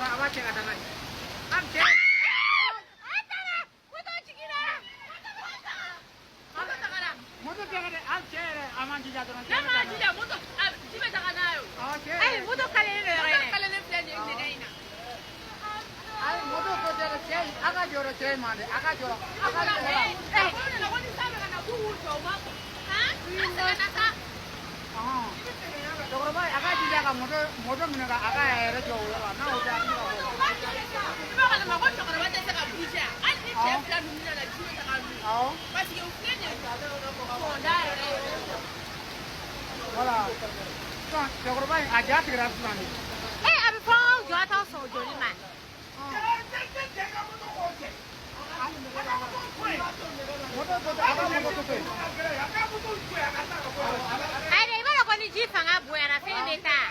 kɔnɔ, a b'a cɛ ka taa n'a ye. An cɛ. A taara, moto jiginna. Moto tagara. Moto tɛ dɛ, an cɛ yɛrɛ, a man jija dɔrɔn. Ne m'a jija, moto a ji bɛ taga n'a ye o. Awɔ, cɛ Ayi, yɛrɛ. moto kalelen don yɔrɔ Moto in dɛ. kalelen filɛ nin ye nɛgɛ in na. Ayi, moto ko tɛ dɛ, cɛ, a ka jɔrɔ cɛ in ma dɛ, a ka jɔrɔ. A ka jɔrɔ. Ee, ko nana ko ni san bɛ ka na, k'u k'u jɔ, u ma sɔn. A sɛgɛnna sa. Ɔhɔn. Cɛkɔrɔba, a ka jija ka moto minɛ ka a ka yɛrɛ jɔ o yɔrɔ la, n'a y'o kɛ, a bɛ se ka bɔ. I b'a kalama ko cɛkɔrɔba tɛ se ka bouger, hali ni cɛ fila ninnu nana, ji bɛ taga n'u ye. Awɔ. Parce que u filɛ nin ye kɔnda yɛrɛ ye. Voilà. Sisan cɛkɔrɔba in, a ja tigɛra sisan de. Ee, a bɛ fɔ anw jɔ t'aw sɔn o jɔli ma. Moto ko tɛ, a ka moto to yen. Ayi dɛ, i b'a dɔn ko ni ji fanga bonyana, fɛn bɛ taa.